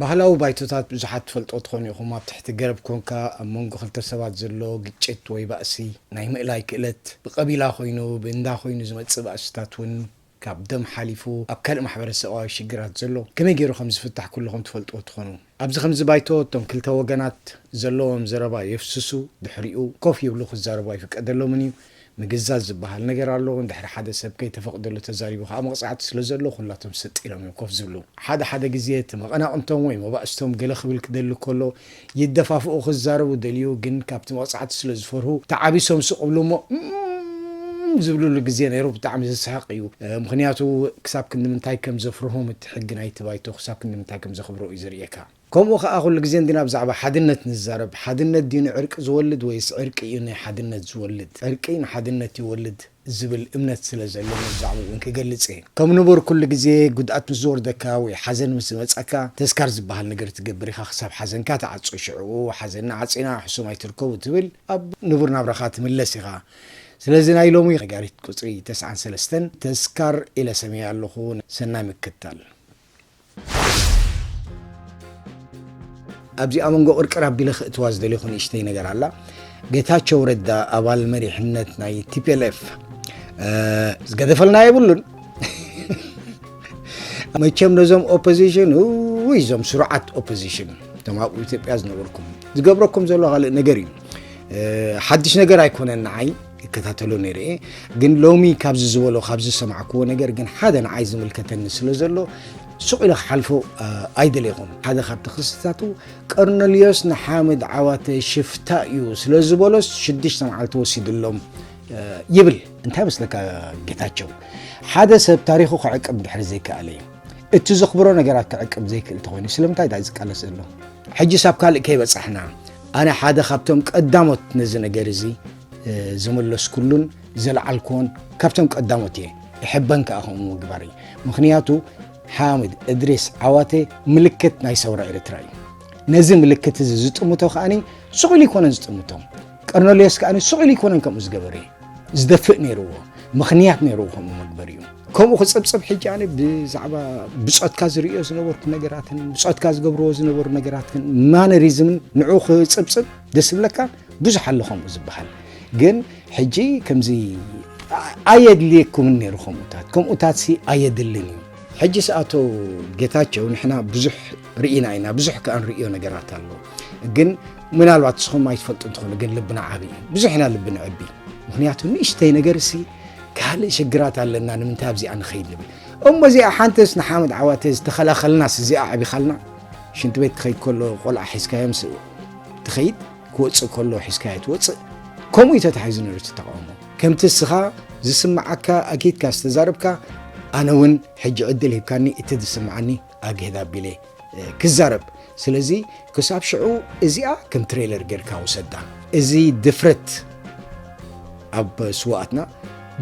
ባህላዊ ባይቶታት ብዙሓት ትፈልጦ ትኾኑ ኢኹም። ኣብ ትሕቲ ገረብ ኮንካ ኣብ መንጎ ክልተ ሰባት ዘሎ ግጭት ወይ ባእሲ ናይ ምእላይ ክእለት፣ ብቐቢላ ኮይኑ ብእንዳ ኮይኑ ዝመጽእ ባእስታት እውን ካብ ደም ሓሊፉ ኣብ ካልእ ማሕበረሰባዊ ሽግራት ዘሎ ከመይ ገይሩ ከም ዝፍታሕ ኩልኹም ትፈልጥዎ ትኾኑ። ኣብዚ ከምዚ ባይቶ እቶም ክልተ ወገናት ዘለዎም ዘረባ የፍስሱ፣ ድሕሪኡ ኮፍ ይብሉ፣ ክዛረቡ ኣይፍቀደሎምን እዩ። ምግዛዝ ዝበሃል ነገር ኣሎ። እንድሕሪ ሓደ ሰብ ከይተፈቕደሉ ተዛሪቡ ከዓ መቕጻዕቲ ስለ ዘሎ ኩላቶም ሰጥ ኢሎም እዮም ኮፍ ዝብሉ። ሓደ ሓደ ግዜ እቲ መቐናቕንቶም ወይ መባእስቶም ገለ ክብል ክደሊ ከሎ ይደፋፍኡ፣ ክዛረቡ ደልዩ ግን ካብቲ መቕጻዕቲ ስለ ዝፈርሁ ተዓቢሶም ስቕ ብሉ እሞ እም ዝብሉሉ ግዜ ነይሩ። ብጣዕሚ ዘስሕቕ እዩ። ምኽንያቱ ክሳብ ክንዲ ምንታይ ከም ዘፍርሆም እቲ ሕጊ ናይቲ ባይቶ ክሳብ ክንዲ ምንታይ ከም ዘኽብሮ እዩ ዘርእየካ። ከምኡ ኸኣ ኩሉ ግዜ እንዲና ብዛዕባ ሓድነት ንዛረብ። ሓድነት ድዩ ንዕርቂ ዝወልድ ወይስ ዕርቂ እዩ ንሓድነት ዝወልድ? ዕርቂ ንሓድነት ይወልድ ዝብል እምነት ስለ ዘሎ ብዛዕባኡ እውን ክገልጽ እየ። ከም ንቡር ኩሉ ግዜ ጉድኣት ምስ ዝወርደካ ወይ ሓዘን ምስ ዝመጸካ ተስካር ዝበሃል ነገር ትገብር ኢኻ። ክሳብ ሓዘንካ ትዓጹ። ሽዕኡ ሓዘንና ዓጺና ሕሱም ኣይትርከቡ ትብል ኣብ ንቡር ናብራኻ ትምለስ ኢኻ። ስለዚ ናይ ሎሚ ነጋሪት ቁጽሪ ተስዓን ሰለስተን ተስካር ኢለ ሰምየ ኣለኹ። ሰናይ ምክትታል። ኣብዚኣ መንጎ ቅርቅር ኣቢለ ክእትዋ ዝደለኹ ንእሽተይ ነገር ኣላ። ጌታቸው ረዳ ኣባል መሪሕነት ናይ ቲ ፒ ኤል ኤፍ ዝገደፈልና የብሉን። መቸም ነዞም ኦፖዚሽን ውይ እዞም ስሩዓት ኦፖዚሽን እቶም ኣብኡ ኢትዮጵያ ዝነበርኩም ዝገብረኩም ዘሎ ካልእ ነገር እዩ። ሓድሽ ነገር ኣይኮነን ንዓይ ይከታተሎ ነይረ እየ። ግን ሎሚ ካብዚ ዝበሎ ካብዚ ዝሰማዕክዎ ነገር ግን ሓደ ንዓይ ዝምልከተኒ ስለ ዘሎ ስቕ ኢለ ክሓልፎ ኣይደለኹን። ሓደ ካብቲ ክስታቱ ቀርነልዮስ ንሓመድ ዓዋተ ሽፍታ እዩ ስለ ዝበሎስ ሽዱሽተ መዓልቲ ወሲድሎም ይብል። እንታይ መስለካ ጌታቸው? ሓደ ሰብ ታሪኹ ክዕቅብ ድሕሪ ዘይከኣለ እዩ። እቲ ዘኽብሮ ነገራት ክዕቅብ ዘይክእል ተኾይኑ ስለምንታይ ዳ ዝቃለስ ዘሎ? ሕጂስ ኣብ ካልእ ከይበጻሕና ኣነ ሓደ ካብቶም ቀዳሞት ነዚ ነገር እዚ ዝመለስኩሉን ዘልዓልኩዎን ካብቶም ቀዳሞት እየ። ይሕበን ከኣ ከምኡ ምግባረይ። ምኽንያቱ ሓምድ እድሪስ ዓዋተ ምልክት ናይ ሰውራ ኤርትራ እዩ። ነዚ ምልክት እዚ ዝጥምቶ ከኣኒ ስቕ ኢሉ ኣይኮነን ዝጥምቶ። ቀርነልዮስ ከኣኒ ስቕ ኢሉ ኣይኮነን ከምኡ ዝገበረ። ዝደፍእ ነይርዎ። ምኽንያት ነይርዎ ከምኡ መግበሪኡ። ከምኡ ክጽብጽብ ሕጂ ኣነ ብዛዕባ ብጾትካ ዝርእዮ ዝነበርኩ ነገራትን ብጾትካ ዝገብርዎ ዝነበሩ ነገራትን ማነሪዝምን ንዕኡ ክጽብጽብ ደስ ዝብለካ ብዙሕ ኣሎ ከምኡ ዝበሃል። ግን ሕጂ ከምዚ ኣየድልየኩምን ነይሩ ከምኡታት። ከምኡታትሲ ኣየድልን እዩ። ሕጂ ሰኣቶ ጌታቸው ንሕና ብዙሕ ርኢና ኢና፣ ብዙሕ ከኣ ንርእዮ ነገራት ኣሎ። ግን ምናልባት ንስኹም ኣይትፈልጡ እንትኾኑ ግን ልብና ዓቢ እዩ። ብዙሕ ኢና ልቢ ንዕቢ። ምኽንያቱ ንእሽተይ ነገር ሲ ካልእ ሽግራት ኣለና ንምንታይ ኣብዚኣ ንኸይድ ንብል። እሞ እዚኣ ሓንተስ ንሓመድ ዓዋተ ዝተኸላኸልናስ እዚኣ ዓቢኻልና ሽንቲ ቤት ክኸይድ ከሎ ቆልዓ ሒዝካዮም ስ- ትኸይድ ክወፅእ ከሎ ሒዝካዮ ትወፅእ። ከምኡ እዩ ተታሒዙ ነይሩ እቲ ተቃውሞ። ከምቲ እስኻ ዝስምዓካ ኣኪድካ ዝተዛረብካ ኣነ እውን ሕጂ ዕድል ሂብካኒ እቲ ዝስምዓኒ ኣግህድ ኣቢለ ክዛረብ። ስለዚ ክሳብ ሽዑ እዚኣ ከም ትሬለር ጌርካ ውሰዳ። እዚ ድፍረት ኣብ ስዋኣትና፣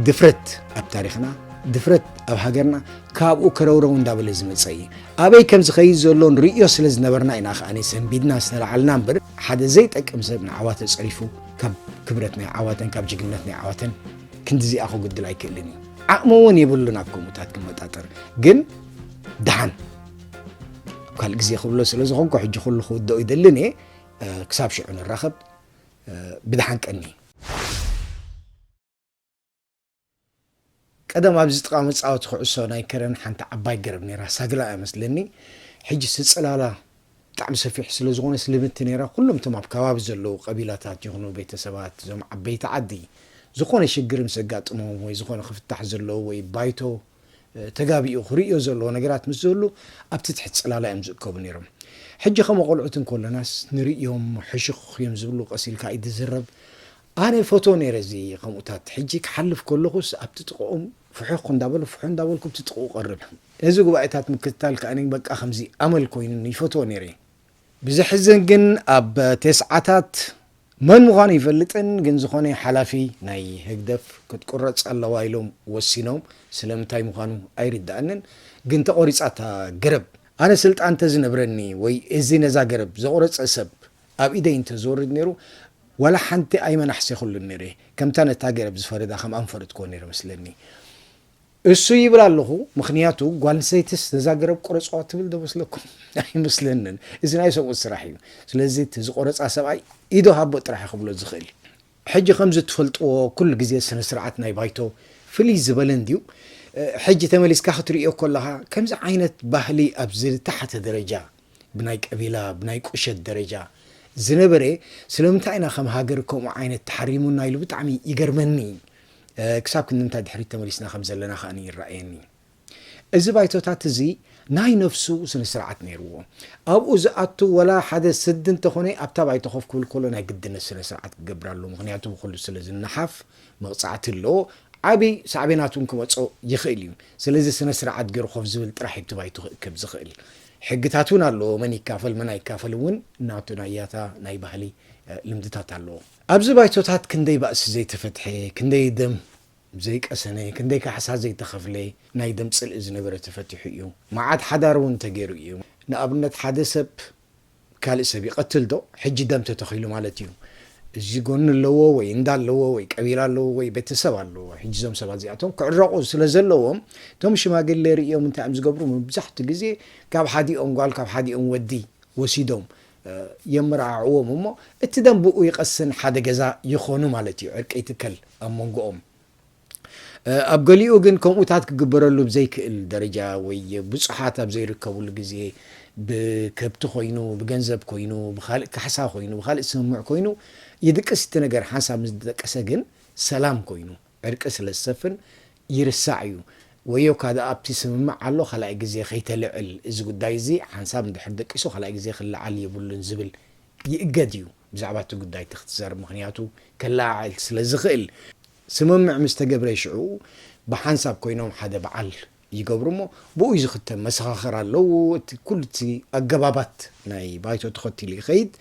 ድፍረት ኣብ ታሪኽና፣ ድፍረት ኣብ ሃገርና ካብኡ ከረውረው እንዳበለ ዝመጸ እዩ። ኣበይ ከም ዝኸይድ ዘሎ ንርእዮ ስለ ዝነበርና ኢና ከኣ ሰንቢድና ዝተላዓልና እምበር ሓደ ዘይጠቅም ሰብ ንዓዋተ ጸሪፉ ካብ ክብረት ናይ ዓዋተን ካብ ጅግነት ናይ ዓዋተን ክንድዚኣ ክጉድል ኣይክእልን እዩ። ዓቕሚ እውን የብሉን ኣብ ከምኡታት ክመጣጠር። ግን ደሓን ኣብ ካልእ ግዜ ክብሎ ስለ ዝኾንኩ ሕጂ ኩሉ ክውድኦ ይደልን እየ። ክሳብ ሽዑ ንራኸብ። ብደሓን ቀኒ። ቀደም ኣብዚ ጥቓ መጻወቲ ኩዕሶ ናይ ከረን ሓንቲ ዓባይ ገረብ ነይራ፣ ሳግላ እያ መስለኒ። ሕጂ ስጽላላ ብጣዕሚ ሰፊሕ ስለ ዝኾነ ስልምቲ ነይራ። ኩሎም እቶም ኣብ ከባቢ ዘለዉ ቀቢላታት ይኹኑ ቤተሰባት፣ እዞም ዓበይቲ ዓዲ ዝኾነ ሽግር ምስ ኣጋጥሞም ወይ ዝኾነ ክፍታሕ ዘለዎ ወይ ባይቶ ተጋቢኡ ክርእዮ ዘለዎ ነገራት ምስ ዝህሉ ኣብቲ ትሕቲ ጽላላ እዮም ዝእከቡ ነይሮም። ሕጂ ከም ቆልዑት እንከለናስ ንርእዮም ሕሹኽ እዮም ዝብሉ፣ ቀስ ኢልካ እዩ ዝዝረብ። ኣነ ይፈትዎ ነይረ እዚ ከምኡታት። ሕጂ ክሓልፍ ከለኹስ ኣብቲ ጥቕኦም ፍሑኽ እንዳበሉ ፍሑ እንዳበልኩ ኣብቲ ጥቕኡ ቀርብ። እዚ ጉባኤታት ምክትታል ከኣ በቃ ከምዚ ኣመል ኮይኑኒ ይፈትዎ ነይረ። ብዘሕዝን ግን ኣብ ተስዓታት መን ምዃኑ ይፈልጥን ግን ዝኾነ ሓላፊ ናይ ህግደፍ ክትቁረጽ ኣለዋ ኢሎም ወሲኖም። ስለምንታይ ምዃኑ ኣይርድኣንን ግን ተቖሪጻ እታ ገረብ። ኣነ ስልጣን እንተዝነብረኒ ወይ እዚ ነዛ ገረብ ዘቑረጸ ሰብ ኣብ ኢደይ እንተዝወርድ ነይሩ ዋላ ሓንቲ ኣይመናሕሴኹሉን ነይረ። ከምታ ነታ ገረብ ዝፈረዳ ከምኣ ምፈረድክዎ ነይረ መስለኒ። እሱ ይብል ኣለኹ። ምኽንያቱ ጓል ኣንስተይትስ ነዛ ገረብ ቆረፅዋ ትብል ዶ መስለኩም? ኣይመስለንን። እዚ ናይ ሰብኡት ስራሕ እዩ። ስለዚ እቲ ዝቆረፃ ሰብኣይ ኢዶ ሃቦ ጥራሕ ክብሎ ዝኽእል። ሕጂ ከምዚ ትፈልጥዎ ኩሉ ግዜ ስነ ስርዓት ናይ ባይቶ ፍልይ ዝበለ እንድዩ። ሕጂ ተመሊስካ ክትርእዮ ከለኻ ከምዚ ዓይነት ባህሊ ኣብ ዝተሓተ ደረጃ ብናይ ቀቢላ ብናይ ቁሸት ደረጃ ዝነበረ ስለምንታይ ኢና ከም ሃገር ከምኡ ዓይነት ተሓሪሙና ኢሉ ብጣዕሚ ይገርመኒ። ክሳብ ክንዲ እንታይ ድሕሪት ተመሊስና ከም ዘለና ከኣ ይረኣየኒ። እዚ ባይቶታት እዚ ናይ ነፍሱ ስነ ስርዓት ነይርዎ። ኣብኡ ዝኣቱ ወላ ሓደ ስዲ እንተኾነ ኣብታ ባይቶ ኮፍ ክብል ከሎ ናይ ግድነት ስነ ስርዓት ክገብር ኣለዎ። ምኽንያቱ ብኩሉ ስለ ዝነሓፍ መቕጻዕቲ ኣለዎ። ዓቢ ሳዕቤናት እውን ክመጾ ይኽእል እዩ። ስለዚ ስነ ስርዓት ገይሩ ኮፍ ዝብል ጥራሕ እዩ እቲ ባይቶ ክእከብ ዝኽእል። ሕግታት እውን ኣለዎ። መን ይካፈል መን ኣይካፈል እውን ናቱ ናይ ያታ ናይ ባህሊ ልምድታት ኣለዎ። ኣብዚ ባይቶታት ክንደይ ባእሲ ዘይተፈትሐ፣ ክንደይ ደም ዘይቀሰነ፣ ክንደይ ካሕሳ ዘይተኸፍለ ናይ ደም ጽልኢ ዝነበረ ተፈቲሑ እዩ። መዓት ሓዳር እውን ተገይሩ እዩ። ንኣብነት ሓደ ሰብ ካልእ ሰብ ይቐትል ዶ ሕጂ ደም ተተኺሉ ማለት እዩ። እዚ ጎኒ ኣለዎ ወይ እንዳ ኣለዎ ወይ ቀቢላ ኣለዎ ወይ ቤተሰብ ኣለዎ። ሕጂ እዞም ሰባት እዚኣቶም ክዕረቑ ስለ ዘለዎም እቶም ሽማግሌ ርእዮም እንታይ እዮም ዝገብሩ? መብዛሕትኡ ግዜ ካብ ሓዲኦም ጓል ካብ ሓዲኦም ወዲ ወሲዶም የመራዕዕዎም እሞ እቲ ደም ብኡ ይቐስን ሓደ ገዛ ይኾኑ ማለት እዩ። ዕርቂ ይትከል ኣብ መንጎኦም። ኣብ ገሊኡ ግን ከምኡታት ክግበረሉ ብዘይክእል ደረጃ ወይ ብዙሓት ኣብ ዘይርከብሉ ግዜ ብከብቲ ኮይኑ ብገንዘብ ኮይኑ ብካልእ ካሕሳ ኮይኑ ብካልእ ስምምዕ ኮይኑ ይድቅስ እቲ ነገር ሓንሳብ ምስ ደቀሰ ግን ሰላም ኮይኑ ዕርቂ ስለ ዝሰፍን ይርሳዕ እዩ። ወዮ ካደ ኣብቲ ስምምዕ ኣሎ ካልኣይ ግዜ ከይተልዕል እዚ ጉዳይ እዚ ሓንሳብ እንድሕር ደቂሱ ካልኣይ ግዜ ክለዓል የብሉን ዝብል ይእገድ እዩ ብዛዕባ እቲ ጉዳይ እቲ ክትዛረብ ምክንያቱ ከለዓዕል ስለ ዝኽእል ስምምዕ ምስ ተገብረ ሽዑ ብሓንሳብ ኮይኖም ሓደ በዓል ይገብሩ እሞ ብኡ እዩ ዝኽተም መሰኻኽር ኣለዉ እቲ ኩሉ እቲ ኣገባባት ናይ ባይቶ ተኸቲሉ ይኸይድ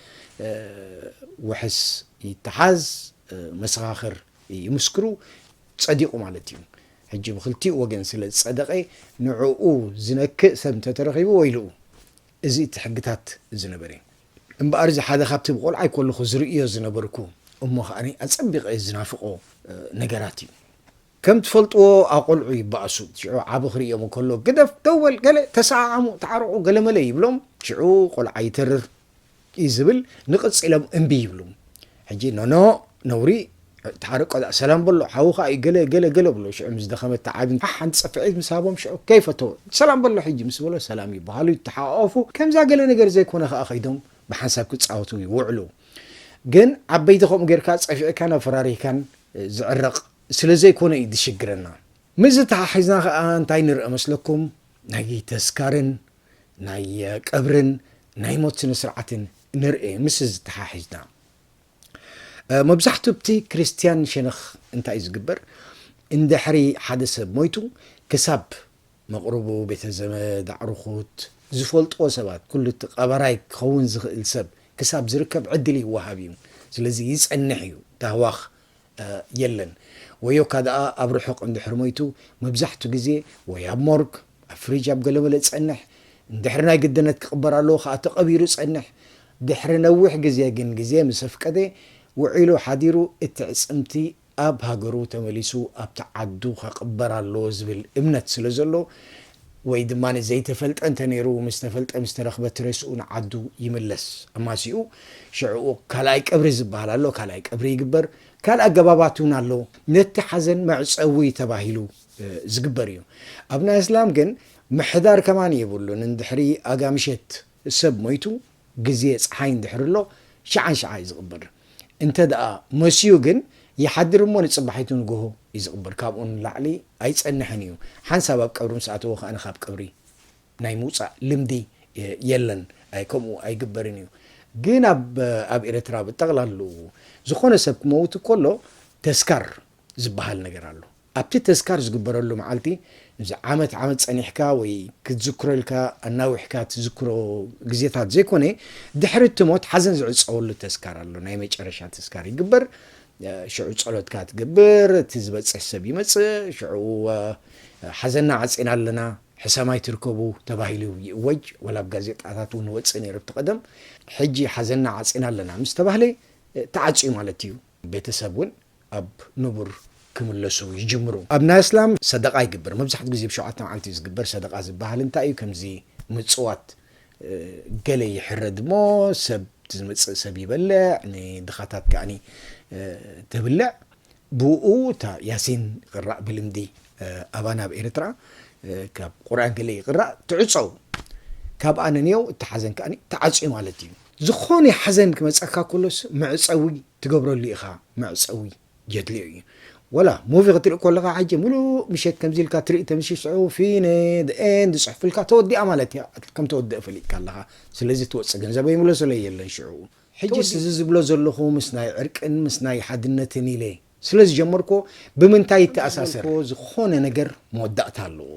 ውሕስ ይተሓዝ መሰኻኽር ይምስክሩ ጸዲቑ ማለት እዩ። ሕጂ ብክልቲኡ ወገን ስለ ዝጸደቐ ንዕኡ ዝነክእ ሰብ እንተተረኺቡ ወይልኡ። እዚ እቲ ሕግታት ዝነበረ እምበኣር እዚ ሓደ ካብቲ ብቆልዓይ ከለኹ ዝርእዮ ዝነበርኩ እሞ ከዓኒ ኣጸቢቐ ዝናፍቖ ነገራት እዩ። ከም ትፈልጥዎ ኣቆልዑ ይበኣሱ። ሽዑ ዓቢ ክርእዮም እንከሎ ግደፍ፣ ደው በል፣ ገለ ተሰዓዓሙ፣ ተዓረቑ፣ ገለመለ ይብሎም። ሽዑ ቆልዓ ይተርር። እዩ ዝብል ንቕጽ ኢሎም እምቢ ይብሉ። ሕጂ ኖኖ ነውሪ ተሓረቆ ዳ ሰላም በሎ ሓውኻ እዩ ገለ ገለ ገለ ብሎ ሽዑ ምስ ደኸመ ተዓቢ ሓንቲ ጸፍዒት ምስ ሃቦም ሽዑ ከይፈተወ ሰላም በሎ ሕጂ ምስ በሎ ሰላም ይበሃሉ ይተሓቋፉ ከምዛ ገለ ነገር ዘይኮነ ከኣ ከይዶም ብሓንሳብ ክጻወቱ ይውዕሉ። ግን ዓበይቲ ከምኡ ጌርካ ጸፊዕካን ኣፈራሪህካን ዝዕረቕ ስለ ዘይኮነ እዩ ዝሽግረና። ምስዚ ተሓሒዝና ከኣ እንታይ ንርኢ መስለኩም? ናይ ተስካርን ናይ ቀብርን ናይ ሞት ስነ ስርዓትን ንርኢ። ምስዚ ተሓሒዝና መብዛሕቱ ኣብቲ ክርስትያን ሸነኽ እንታይ እዩ ዝግበር? እንድሕሪ ሓደ ሰብ ሞይቱ ክሳብ መቕርቡ፣ ቤተ ዘመድ፣ ኣዕሩኹት፣ ዝፈልጥዎ ሰባት፣ ኩሉ እቲ ቀባራይ ክኸውን ዝኽእል ሰብ ክሳብ ዝርከብ ዕድል ይወሃብ እዩ። ስለዚ ይጸንሕ እዩ ታህዋኽ የለን። ወዮካ ደኣ ኣብ ርሑቕ እንድሕር ሞይቱ መብዛሕቱ ግዜ ወይ ኣብ ሞርግ ኣብ ፍሪጅ ኣብ ገለመለ ጸንሕ እንድሕር ናይ ግድነት ክቕበር ኣለዎ ከኣ ተቐቢሩ ጸንሕ። ድሕሪ ነዊሕ ግዜ ግን ግዜ ምስ ኣፍቀደ ውዒሉ ሓዲሩ እቲ ዕጽምቲ ኣብ ሃገሩ ተመሊሱ ኣብቲ ዓዱ ከቕበር ኣለዎ ዝብል እምነት ስለ ዘሎ ወይ ድማ ዘይተፈልጠ እንተ ነይሩ ምስ ተፈልጠ ምስ ተረኽበ እቲ ሬስኡ ንዓዱ ይምለስ ኣማሲኡ ሽዕኡ ካልኣይ ቀብሪ ዝበሃል ኣሎ ካልኣይ ቀብሪ ይግበር ካልእ ኣገባባት እውን ኣሎ ነቲ ሓዘን መዕፀዊ ተባሂሉ ዝግበር እዩ ኣብ ናይ እስላም ግን ምሕዳር ከማን የብሉን እንድሕሪ ኣጋምሸት ሰብ ሞይቱ ግዜ ፀሓይ እንድሕር ኣሎ ሽዓ ንሽዓ እዩ ዝቕበር እንተ ደኣ መስዩ ግን ይሓድር እሞ ንፅባሒቱ ንግሆ እዩ ዝቕበር ካብኡ ንላዕሊ ኣይፀንሕን እዩ ሓንሳብ ኣብ ቀብሪ ምስ ኣተወ ከኣ ካብ ቀብሪ ናይ ምውፃእ ልምዲ የለን ከምኡ ኣይግበርን እዩ ግን ኣብ ኤረትራ ብጠቕላሉ ዝኾነ ሰብ ክመውት ከሎ ተስካር ዝበሃል ነገር ኣሎ ኣብቲ ተስካር ዝግበረሉ መዓልቲ እዚ ዓመት ዓመት ጸኒሕካ ወይ ክትዝክረልካ ኣናዊሕካ ትዝክሮ ግዜታት ዘይኮነ ድሕሪ እቲ ሞት ሓዘን ዝዕጸወሉ ተስካር ኣሎ ናይ መጨረሻ ተስካር ይግበር ሽዑ ጸሎትካ ትገብር እቲ ዝበጽሕ ሰብ ይመጽእ ሽዑ ሓዘና ዓጺና ኣለና ሕሰማይ ትርከቡ ተባሂሉ ይእወጅ ወላ ኣብ ጋዜጣታት እውን ወጽእ ነይሩ ኣብቲ ቀደም ሕጂ ሓዘና ዓጺና ኣለና ምስ ተባህለ ተዓጽዩ ማለት እዩ ቤተሰብ እውን ኣብ ንቡር ክምለሱ ይጅምሩ። ኣብ ናይ እስላም ሰደቓ ይግበር። መብዛሕትኡ ግዜ ብሸውዓተ መዓልቲ እዩ ዝግበር። ሰደቓ ዝበሃል እንታይ እዩ? ከምዚ ምጽዋት፣ እ፣ ገለ ይሕረድ እሞ ሰብ፣ እቲ ዝመጽእ ሰብ ይበልዕ፣ ንድኻታት ከኣኒ፣ እ፣ ተብልዕ። ብኡ እታ ያሲን ይቕራእ ብልምዲ፣ እ፣ ኣባና ኣብ ኤርትራ፣ እ፣ ካብ ቁርኣን ገለ ይቕራእ፣ ትዕጸው። ካብኣ ነንየው እቲ ሓዘን ከኣኒ ተዓጽዩ ማለት እዩ። ዝኾነ ሓዘን ክመጸካ ከሎስ መዕጸዊ ትገብረሉ ኢኻ፣ መዕጸዊ የድልዮ እዩ። ወላ ሙቪ ክትርኢ ከለኻ፣ ሕጂ ሙሉእ ምሸት ከምዚ ኢልካ ትርኢ፣ ተምሽሽ፣ ጽሑፍ፣ ፊነ፣ ኤንድ ዝጽሕፍልካ ተወዲኣ ማለት እያ። ከም ተወድአ ፈሊጥካ ኣለኻ። ስለዚ ትወጽእ ገንዘብ ኣይምለሰለይ የለን ሽዑ። ሕጂ ተወዲኡ። እዚ ዝብሎ ዘለኹ ምስ ናይ ዕርቅን ምስ ናይ ሓድነትን ኢለ ስለ ዝጀመርኩ፣ ብምንታይ ይተኣሳሰር? ዝኾነ ነገር መወዳእታ ኣለዎ።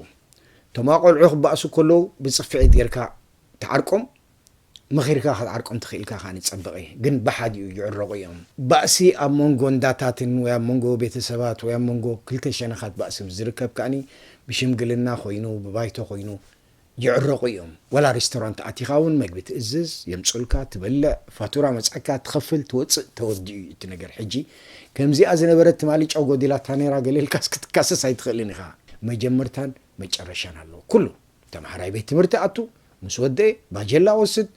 እቶም ኣቆልዑ ክባእሱ ከለዉ ብጽፍዒት ጌርካ ትዓርቆም፣ መኺርካ ክትዓርቆም ትኽእል ኢኻ፣ ከኣ ይጸብቕ እዩ። ግን ብሓዲኡ ይዕረቑ እዮም። ባእሲ ኣብ መንጎ እንዳታትን ወይ ኣብ መንጎ ቤተሰባት ወይ ኣብ መንጎ ክልተ ሸነኻት ባእሲ ምስ ዝርከብ ከኣኒ ብሽምግልና ኮይኑ፣ ብባይቶ ኮይኑ ይዕረቑ እዮም። ወላ ሬስቶራንት ኣቲኻ እውን መግቢ ትእዝዝ፣ የምጹልካ፣ ትበልዕ፣ ፋቱራ መጽኣካ፣ ትኸፍል፣ ትወጽእ፣ ተወዲኡ እዩ እቲ ነገር። ሕጂ ከምዚኣ ዝነበረት ትማሊ ጨው ጎዲላታ ነይራ ገለ ኢልካስ ክትካሰስ ኣይትኽእልን ኢኻ። መጀመርታን መጨረሻን ኣለዎ። ኩሉ ተምሃራይ ቤት ትምህርቲ ኣቱ፣ ምስ ወደአ ባጀላ ወስድ፣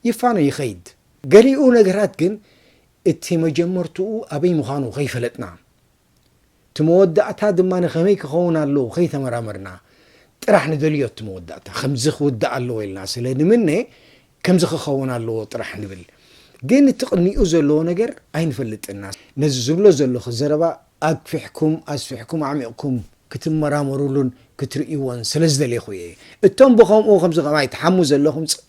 ይፋኖ ይኸይድ። ገሊኡ ነገራት ግን እቲ መጀመርትኡ ኣበይ ምዃኑ ከይፈለጥና፣ እቲ መወዳእታ ድማ ንኸመይ ክኸውን ኣለዎ ከይተመራመርና ጥራሕ ንደልዮ። እቲ መወዳእታ ከምዚ ክውዳእ ኣለዎ ኢልና ስለ ንምነ፣ ከምዚ ክኸውን ኣለዎ ጥራሕ ንብል። ግን እቲ ቅድሚኡ ዘለዎ ነገር ኣይንፈልጥና። ነዚ ዝብሎ ዘለኹ ዘረባ ኣግፊሕኩም፣ ኣስፊሕኩም፣ ኣዕሚቕኩም ክትመራመሩሉን ክትርእይዎን ስለ ዝደሌኹ እየ። እቶም ብኸምኡ ከምዚ ከማይ ትሓሙ ዘለኹም ጽ-፣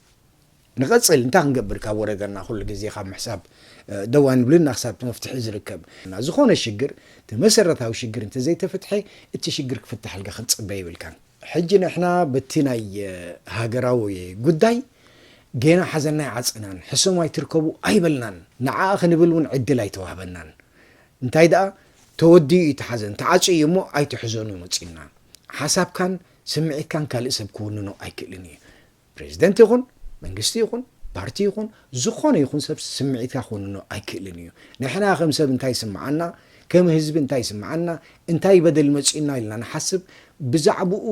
ንቐጽል፣ እንታይ ክንገብር ካብ ወረደና? ኩሉ ግዜ ካብ ምሕሳብ፣ እ፣ ደው ኣይንብልን፣ ክሳብ እቲ መፍትሒ ዝርከብ። እና ዝኾነ ሽግር፣ እቲ መሰረታዊ ሽግር እንተዘይተፈትሐ፣ እቲ ሽግር ክፍታሕ ኢልካ ክትጽበ የብልካን። ሕጂ ንሕና በቲ ናይ፣ እ፣ ሃገራዊ ጉዳይ ጌና ሓዘና ኣይዓጸናን፣ ሕሰሙ ኣይትርከቡ ኣይበልናን፣ ንዓኣ ክንብል እውን ዕድል ኣይተዋህበናን። እንታይ ደኣ፣ ተወዲኡ እዩ እቲ ሓዘን፣ ተዓጽዩ እዩ እሞ ኣይትሕዘኑ እዩ መጺኡና። ሓሳብካን ስምዒትካን ካልእ ሰብ ክውንኖ ኣይክእልን እዩ። ፕሬዚደንት ይኹን፣ መንግስቲ ይኹን፣ ፓርቲ ይኹን፣ ዝኾነ ይኹን ሰብ ስምዒትካ ክውንኖ ኣይክእልን እዩ። ንሕና ከም ሰብ እንታይ ይስምዓና፣ ከም ህዝቢ እንታይ ይስምዓና፣ እንታይ በደል መጺኡና ኢልና ንሓስብ፣ ብዛዕባኡ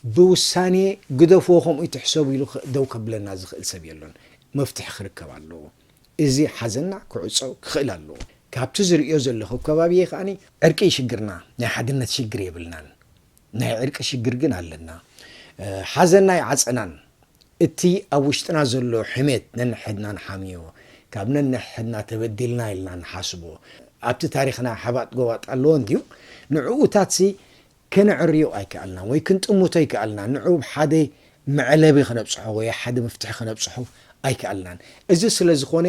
ብውሳኔ ግደፍዎ፣ ከምኡ ይትሕሰቡ ኢሉ ኽ-፣ ደው ከብለና ዝኽእል ሰብ የሎን። መፍትሒ ክርከብ ኣለዎ። እዚ ሓዘንና ክዕጾ ክኽእል ኣለዎ። ካብቲ ዝርእዮ ዘለኹ ከባቢየ ከኣኒ ዕርቂ እዩ ሽግርና፣ ናይ ሓድነት ሽግር የብልናን። ናይ ዕርቂ ሽግር ግን ኣለና። እ፣ ሓዘንና ይዓጸናን። እቲ ኣብ ውሽጥና ዘሎ ሕሜት ነንሕድና ንሓምዮ። ካብ ነንሕድና ተበዲልና ኢልና ንሓስቦ። ኣብቲ ታሪኽና ሓባጥ ጎባጥ ኣለዎ እንድዩ። ንዕኡታትሲ ከነዕርዮ ኣይከኣልናን ወይ ክንጥምቶ ኣይከኣልናን። ንዑ ሓደ መዕለቢ ክነብጽሖ ወይ ሓደ መፍትሒ ክነብጽሖ ኣይከኣልናን። እዚ ስለ ዝኾነ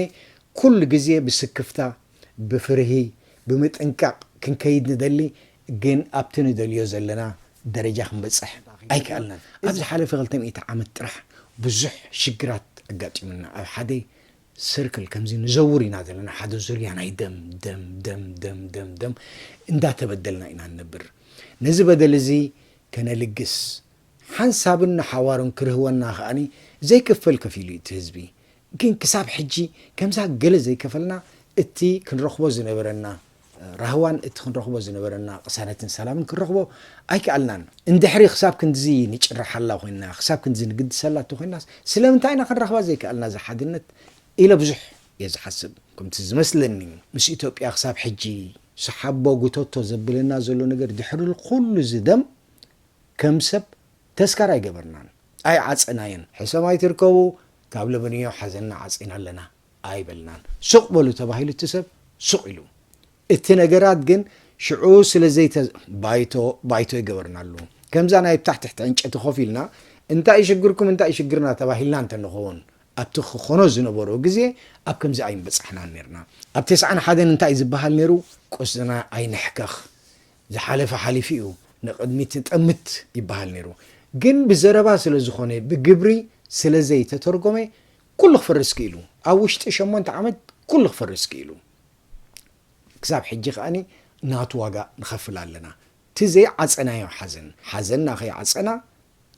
ኩሉ ግዜ ብስክፍታ፣ ብፍርሂ፣ ብምጥንቃቕ ክንከይድ ንደሊ፣ ግን ኣብቲ ንደልዮ ዘለና ደረጃ ክንበጽሕ ኣይከኣልናን። ኣብ ዝሓለፈ ክልተ ሚእቲ ዓመት ጥራሕ ብዙሕ ሽግራት ኣጋጢሙና። ኣብ ሓደ ሰርክል ከምዚ ንዘውር ኢና ዘለና፣ ሓደ ዙርያ ናይ ደም፣ ደም፣ ደም፣ ደም፣ ደም፣ ደም እንዳተበደልና ኢና ንነብር። ነዚ በደል እዚ ከነልግስ፣ ሓንሳብን ንሓዋሩን ክርህወና ከኣኒ ዘይክፈል ከፊሉ እዩ እቲ ህዝቢ። ግን ክሳብ ሕጂ ከምዛ ገለ ዘይከፈልና፣ እቲ ክንረኽቦ ዝነበረና ራህዋን እቲ ክንረኽቦ ዝነበረና ቅሳነትን ሰላምን ክንረኽቦ ኣይከኣልናን። እንድሕሪ ክሳብ ክንድዚ ንጭርሓላ ኮይንና፣ ክሳብ ክንድዚ ንግድሰላ እንተኾይናስ፣ ስለምንታይ ኢና ክንረኽባ ዘይከኣልና እዛ ሓድነት ኢለ ብዙሕ እየ ዝሓስብ። ከምቲ ዝመስለኒ፣ ምስ ኢትዮጵያ ክሳብ ሕጂ ሰሓቦ ጉተቶ ዘብለና ዘሎ ነገር፣ ድሕሪ ኩሉ እዚ ደም ከም ሰብ ተስካር ኣይገበርናን፣ ኣይዓጸናዮን። ሕሰም ኣይትርከቡ፣ ካብ ለበንዮ ሓዘንና ዓጺና ኣለና ኣይበልናን። ሱቕ በሉ ተባሂሉ እቲ ሰብ ሱቕ ኢሉ። እቲ ነገራት ግን ሽዑ ስለ ዘይተ-፣ ባይቶ፣ ባይቶ ይገበርናሉ። ከምዛ ናይ ብታሕ ትሕቲ ዕንጨቲ ኮፍ ኢልና፣ "እንታይ እዩ ሽግርኩም? እንታይ እዩ ሽግርና?" ተባሂልና እንተንኸውን፣ ኣብቲ ክኾኖ ዝነበሮ ግዜ ኣብ ከምዚ ኣይምበጻሕናን ነርና። ኣብ ተስዓን ሓደን እንታይ እዩ ዝበሃል ነይሩ? "ቁስልና ኣይንሕከኽ፣ ዝሓለፈ ሓሊፉ እዩ፣ ንቕድሚት ንጠምት" ይበሃል ነይሩ። ግን ብዘረባ ስለ ዝኾነ፣ ብግብሪ ስለ ዘይተተርጎመ፣ ኩሉ ክፈርስ ክኢሉ። ኣብ ውሽጢ ሸሞንተ ዓመት ኩሉ ክፈርስ ክኢሉ። ክሳብ ሕጂ ከኣኒ ናቱ ዋጋ ንኸፍል ኣለና። እቲ ዘይዓጸናዮ ሓዘን፣ ሓዘንና ከይዓጸና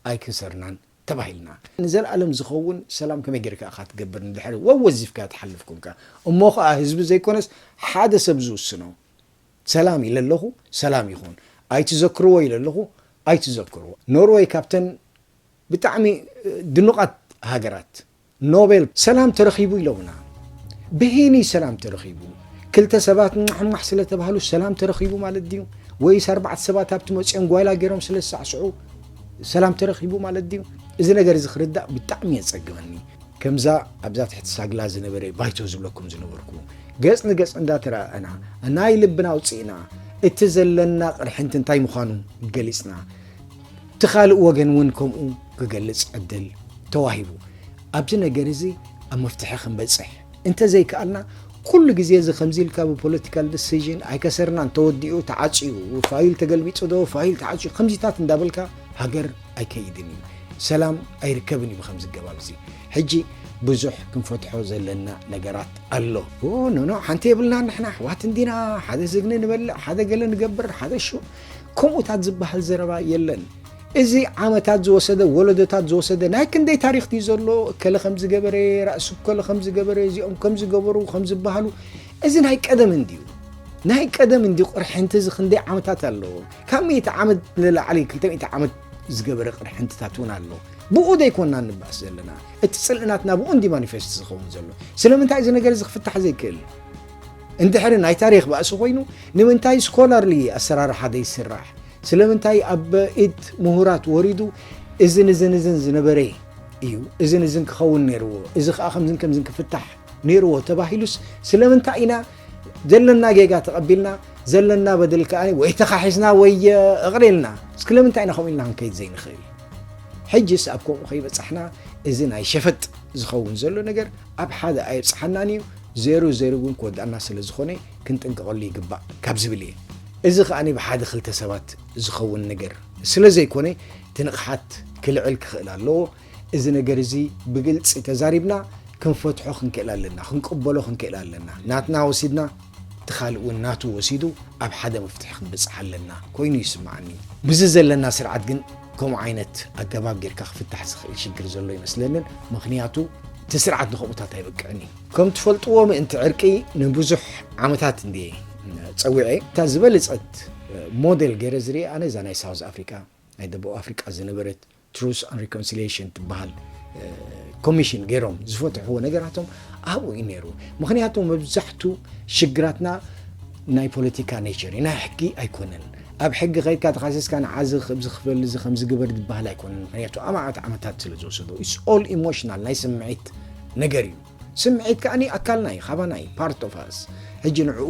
ኣይክሰርናን ተባሂልና። ንዘለኣለም ዝኸውን ሰላም ከመይ ጌርካ ኢኻ ትገብር? ንድሕሪ ወወዚፍካ ትሓልፍ ኮንካ። እሞ ኸኣ ህዝቢ ዘይኮነስ ሓደ ሰብ ዝውስኖ። ሰላም ኢለ ኣለኹ፣ ሰላም ይኹን። ኣይትዘክርዎ ኢለ ኣለኹ፣ ኣይትዘክርዎ። ኖርወይ ካብተን ብጣዕሚ ድኑቓት ሃገራት፣ ኖቤል ሰላም ተረኺቡ ኢሎምና። ብሄኒ ሰላም ተረኺቡ። ክልተ ሰባት ሟሕሟሕ ስለ ተባህሉ ሰላም ተረኺቡ ማለት ድዩ? ወይስ ኣርባዕተ ሰባት ኣብቲ መፅኦም ጓይላ ገይሮም ስለ ዝሳዕስዑ ሰላም ተረኺቡ ማለት ድዩ? እዚ ነገር እዚ ክርዳእ ብጣዕሚ የፀግመኒ። ከምዛ ኣብዛ ትሕቲ ሳግላ ዝነበረ ባይቶ ዝብለኩም ዝነበርኩ፣ ገፅ ንገፅ እንዳተረኣእና፣ ናይ ልብና ኣውፂእና፣ እቲ ዘለና ቅርሕንቲ እንታይ ምዃኑ ገሊፅና፣ እቲ ካልእ ወገን እውን ከምኡ ክገልፅ ዕድል ተዋሂቡ። ኣብዚ ነገር እዚ ኣብ መፍትሒ ክንበፅሕ እንተዘይከኣልና፣ ኩሉ ግዜ እዚ ከምዚ ኢልካ ብፖለቲካል ዲሲዥን ኣይከሰርናን፣ ተወዲኡ ተዓፅዩ፣ ፋይል ተገልቢጡ ዶ፣ ፋይል ተዓፅዩ፣ ከምዚታት እንዳበልካ ሃገር ኣይከይድን እዩ። ሰላም ኣይርከብን እዩ ብከምዚ ኣገባብ እዚ። ሕጂ ብዙሕ ክንፈትሖ ዘለና ነገራት ኣሎ። ኖ ኖ፣ ሓንቲ የብልና፣ ንሕና ኣሕዋት እንዲና፣ ሓደ ስግኒ ንበልዕ፣ ሓደ ገለ ንገብር፣ ሓደ ሹ፣ ከምኡታት ዝበሃል ዘረባ የለን። እዚ ዓመታት ዝወሰደ፣ ወለዶታት ዝወሰደ ናይ ክንደይ ታሪኽ ድዩ ዘሎ? እከለ ከም ዝገበረ፣ ራእሱ እከለ ከም ዝገበረ፣ እዚኦም ከም ዝገበሩ፣ ከም ዝበሃሉ፣ እዚ ናይ ቀደም እንድዩ። ናይ ቀደም እንድዩ ቅርሕንቲ፣ እዚ ክንደይ ዓመታት ኣለዎ? ካብ ሚእቲ ዓመት ንላዕሊ፣ ክልተ ሚእቲ ዓመት ዝገበረ ቅርሕንትታት እውን ኣሎ። ብኡ ዘይኮንና ንባእስ ዘለና። እቲ ጽልእናትና ብኡ እንዲ ማኒፌስት ዝኸውን ዘሎ። ስለምንታይ እዚ ነገር እዚ ክፍታሕ ዘይክእል? እንድሕሪ ናይ ታሪኽ ባእሲ ኮይኑ፣ ንምንታይ ስኮላርሊ ኣሰራርሓ ዘይስራሕ? ስለምንታይ ኣብ ኢድ ምሁራት ወሪዱ፣ እዝን እዝን እዝን ዝነበረ እዩ፣ እዝን እዝን ክኸውን ነይርዎ፣ እዚ ኸኣ ከምዝን ከምዝን ክፍታሕ ነይርዎ ተባሂሉስ፣ ስለምንታይ ኢና ዘለና ጌጋ ተቐቢልና፣ ዘለና በደል ከኣ ወይ ተኻሒስና ወይ እቕር ኢልና? ስለምንታይ ኢና ከምኡ ኢልና ክንከይድ ዘይንኽእል? ሕጅስ ኣብ ከምኡ ከይበጻሕና፣ እዚ ናይ ሸፈጥ ዝኸውን ዘሎ ነገር ኣብ ሓደ ኣየብጽሓናን እዩ። ዜሩ ዜሩ ግን ክወድኣና ስለ ዝኾነ፣ ክንጥንቀቐሉ ይግባእ ካብ ዝብል እየ። እዚ ከኣ ብሓደ ክልተ ሰባት ዝኸውን ነገር ስለ ዘይኮነ፣ እቲ ንቕሓት ክልዕል ክኽእል ኣለዎ። እዚ ነገር እዚ ብግልጺ ተዛሪብና ክንፈትሖ ክንክእል ኣለና፣ ክንቅበሎ ክንክእል ኣለና። ናትና ወሲድና፣ እቲ ካልእ እውን ናቱ ወሲዱ ኣብ ሓደ መፍትሒ ክንበጽሕ ኣለና ኮይኑ ይስምዓኒ። ምስዚ ዘለና ስርዓት ግን ከምኡ ዓይነት ኣገባብ ጌርካ ክፍታሕ ዝኽእል ሽግር ዘሎ ኣይመስለንን። ምኽንያቱ እቲ ስርዓት ንኸምኡታት ኣይበቅዕን እዩ። ከም ትፈልጥዎ ምእንቲ ዕርቂ ንብዙሕ ዓመታት እንድየ ጸዊዐ። እታ ዝበለጸት ሞዴል ገይረ ዝርኢ ኣነ እዛ ናይ ሳውዝ ኣፍሪቃ፣ ናይ ደቡብ ኣፍሪቃ ዝነበረት ትሩዝ ኣን ሪኮንሲሊየሽን ትበሃል ኮሚሽን ገይሮም ዝፈትሕዎ ነገራቶም ኣብኡ እዩ ነይሩ። ምኽንያቱ መብዛሕቱ ሽግራትና ናይ ፖለቲካ ኔቸር እዩ፣ ናይ ሕጊ ኣይኮነን። ኣብ ሕጊ ከይድካ ተኻሲስካ ንዓዚ ከምዚ ክፈል፣ እዚ ከምዚ ግበር ዝበሃል ኣይኮነን። ምኽንያቱ ኣማዓት ዓመታት ስለ ዝወሰዶ፣ it's all emotional፣ ናይ ስምዒት ነገር እዩ። ስምዒት ከኣ ኣካልና እዩ፣ ካባና እዩ፣ part of us። ሕጂ ንዕኡ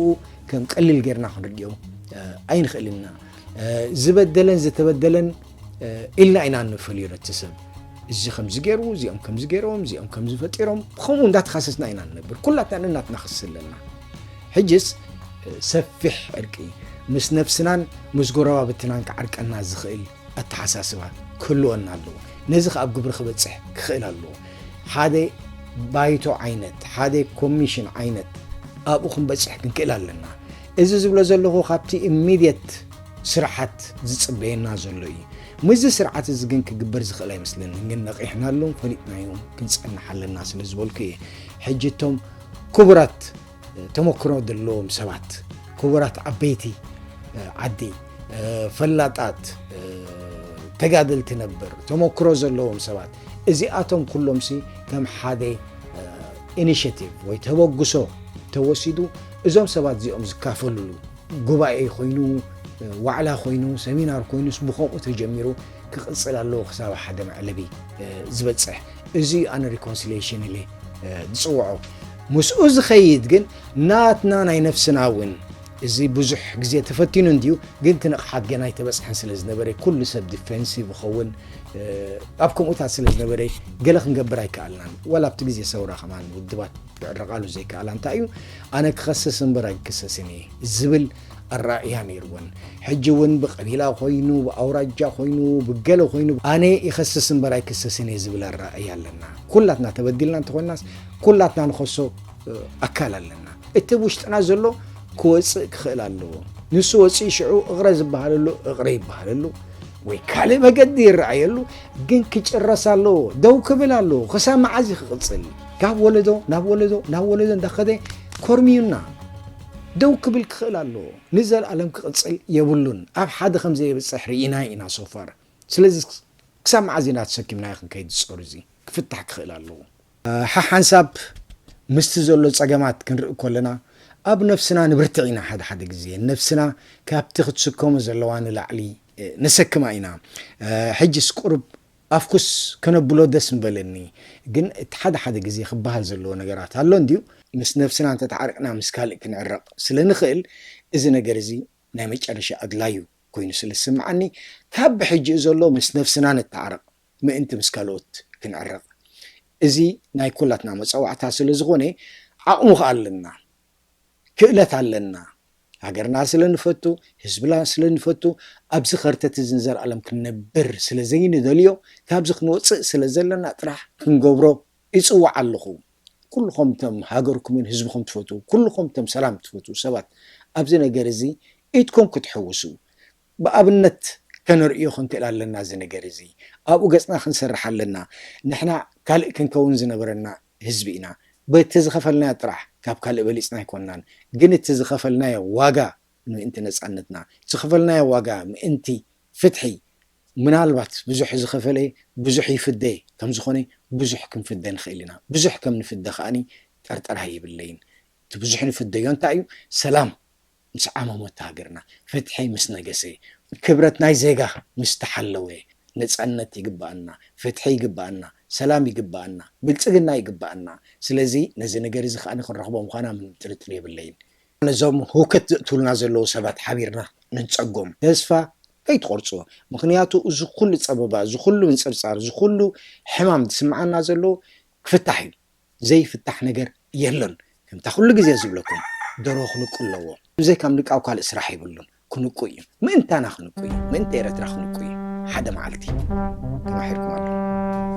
ከም ቀሊል ጌርና ክንርእዮ ኣይንኽእልን ኢና። ዝበደለን ዝተበደለን ኢልና ኢና እንፈልዮ ነቲ ሰብ። እዚ ከምዚ ገይሩ፣ እዚኦም ከምዚ ገይሮም፣ እዚኦም ከምዚ ፈጢሮም፣ ብኸምኡ እንዳተኻሰስና ኢና ንነብር። ኩላትና ነናትና ክሲ ኣለና። ሕጅስ ሰፊሕ ዕርቂ ምስ ነፍስናን ምስ ጎረባብትናን ክዓርቀና ዝኽእል ኣተሓሳስባ ክህልወና ኣለዎ። ነዚ ከኣ ኣብ ግብሪ ክበጽሕ ክኽእል ኣለዎ። ሓደ ባይቶ ዓይነት፣ ሓደ ኮሚሽን ዓይነት ኣብኡ ክንበጽሕ ክንክእል ኣለና። እዚ ዝብሎ ዘለኹ ካብቲ ኢሚድየት ስራሓት ዝጽበየና ዘሎ እዩ። ምስዚ ስርዓት እዚ ግን ክግበር ዝኽእል ኣይመስለንን። ግን ነቒሕናሎም፣ ፈሊጥናዮም ክንጸንሕ ኣለና ስለ ዝበልኩ እየ። ሕጂ እቶም ክቡራት ተመክሮ ዘለዎም ሰባት፣ ክቡራት ዓበይቲ ዓዲ፣ ፈላጣት፣ ተጋደልቲ ነበር፣ ተመክሮ ዘለዎም ሰባት፣ እዚኣቶም ኩሎምሲ ከም ሓደ ኢኒሽቲቭ ወይ ተበግሶ ተወሲዱ፣ እዞም ሰባት እዚኦም ዝካፈልሉ ጉባኤ ኮይኑ፣ ዋዕላ ኮይኑ፣ ሰሚናር ኮይኑስ ብኸምኡ ተጀሚሩ ክቕጽል ኣለዎ ክሳብ ሓደ መዕለቢ ዝበጽሕ። እዚ ኣነ ሪኮንሲሊየሽን ኢለ ዝጽውዖ። ምስኡ ዝኸይድ ግን ናትና ናይ ነፍስና እውን፣ እዚ ብዙሕ ግዜ ተፈቲኑ እንድዩ፣ ግን እቲ ንቕሓት ገና ኣይተበጽሐን ስለ ዝነበረ፣ ኩሉ ሰብ ዲፌንሲቭ ይኸውን። ኣብ ከምኡታት ስለ ዝነበረ፣ ገለ ክንገብር ኣይከኣልናን። ዋላ ኣብቲ ግዜ ሰውራ ከማን ውድባት ክዕረቓሉ ዘይከኣላ እንታይ እዩ፣ ኣነ ክኸስስ እምበር ኣይክሰስን እየ ዝብል ኣራእያ ነይርወን። ሕጂ እውን ብቀቢላ ኮይኑ፣ ብኣውራጃ ኮይኑ፣ ብገለ ኮይኑ፣ ኣነ ይኸስስ እምበር ኣይክሰስን እየ ዝብል ኣራእያ ኣለና። ኩላትና ተበዲልና እንተኾይናስ፣ ኩላትና ንኸሶ ኣካል ኣለና። እቲ ውሽጥና ዘሎ ክወፅእ ክኽእል ኣለዎ። ንሱ ወፂኡ ሽዑ እቕረ ዝበሃለሉ እቕረ ይበሃለሉ፣ ወይ ካልእ መገዲ ይረኣየሉ፣ ግን ክጭረስ ኣለዎ፣ ደው ክብል ኣለዎ። ክሳብ መዓዝ እዩ ክቕፅል? ካብ ወለዶ ናብ ወለዶ ናብ ወለዶ እንዳኸደ ኮርሚዩና። ደው ክብል ክኽእል ኣለዎ። ንዘለኣለም ክቕጽል የብሉን። ኣብ ሓደ ከም ዘየብጽሕ ርኢና ኢና so far። ስለዚ ክሳብ መዓዝ ኢና ተሰኪምናዮ ክንከይድ ዝጸሩ? እዚ ክፍታሕ ክኽእል ኣለዎ። ሓሓንሳብ ምስቲ ዘሎ ጸገማት ክንርኢ ከለና ኣብ ነፍስና ንብርትዕ ኢና። ሓደ ሓደ ግዜ ነፍስና ካብቲ ክትስከሞ ዘለዋ ንላዕሊ ነሰክማ ኢና። ሕጅስ ቁሩብ ኣፍኩስ ከነብሎ ደስ ምበለኒ። ግን እቲ ሓደ ሓደ ግዜ ክበሃል ዘለዎ ነገራት ኣሎ እንድዩ። ምስ ነፍስና እንተተዓርቅና ምስ ካልእ ክንዕረቕ ስለ ንኽእል እዚ ነገር እዚ ናይ መጨረሻ ኣድላዩ ኮይኑ ስለ ዝስምዓኒ ካብ ብሕጂ ዘሎ ምስ ነፍስና ንተዓረቕ ምእንቲ ምስ ካልኦት ክንዕረቕ። እዚ ናይ ኩላትና መጸዋዕታ ስለ ዝኾነ ዓቕሙ ከኣ ኣለና፣ ክእለት ኣለና። ሃገርና ስለ ንፈቱ፣ ህዝብና ስለ ንፈቱ ኣብዚ ከርተት እዚ ንዘለኣለም ክንነብር ስለ ዘይንደልዮ ካብዚ ክንወጽእ ስለ ዘለና ጥራሕ ክንገብሮ ይጽውዕ ኣለኹ። ኩልኹም እቶም ሃገርኩምን ህዝብኹም ትፈትዉ፣ ኩልኹም እቶም ሰላም ትፈትዉ ሰባት ኣብዚ ነገር እዚ ኢድኩም ክትሕውሱ ብኣብነት ከነርእዮ ክንክእል ኣለና። እዚ ነገር እዚ ኣብኡ ገጽና ክንሰርሕ ኣለና። ንሕና ካልእ ክንከውን ዝነበረና ህዝቢ ኢና። በቲ ዝኸፈልናዮ ጥራሕ ካብ ካልእ በሊጽና ኣይኮንናን። ግን እቲ ዝኸፈልናዮ ዋጋ ምእንቲ ነጻነትና፣ ዝኸፈልናዮ ዋጋ ምእንቲ ፍትሒ ምናልባት ብዙሕ ዝኸፈለ ብዙሕ ይፍደ ከም ዝኾነ ብዙሕ ክንፍደ ንኽእል ኢና። ብዙሕ ከም ንፍደ ከኣኒ ጠርጠራ የብለይን። እቲ ብዙሕ ንፍደዮ እንታይ እዩ? ሰላም ምስ ዓመመት ሃገርና፣ ፍትሒ ምስ ነገሰ፣ ክብረት ናይ ዜጋ ምስ ተሓለወ፣ ነጻነት ይግባኣና፣ ፍትሒ ይግባኣና፣ ሰላም ይግባኣና፣ ብልጽግና ይግባኣና። ስለዚ ነዚ ነገር እዚ ከኣ ክንረኽቦ ምዃና ምንም ጥርጥር የብለይን። ነዞም ህውከት ዘእትውልና ዘለዉ ሰባት ሓቢርና ንንጸጎም። ተስፋ ከይትቆርጽዎ። ምኽንያቱ እዚ ኩሉ ጸበባ፣ እዚ ኩሉ ምንጽርጻር፣ እዚ ኩሉ ሕማም ዝስምዓና ዘሎ ክፍታሕ እዩ። ዘይፍታሕ ነገር የሎን። ከምታ ኩሉ ግዜ ዝብለኩም ደርሆ ክንቁ ኣለዎ። ብዘይካ ምንቃው ካልእ ስራሕ የብሉን። ክንቁ እዩ። ምእንታና ክንቁ እዩ። ምእንቲ ኤረትራ ክንቁ እዩ። ሓደ መዓልቲ። ተማሒርኩም ኣለኹም።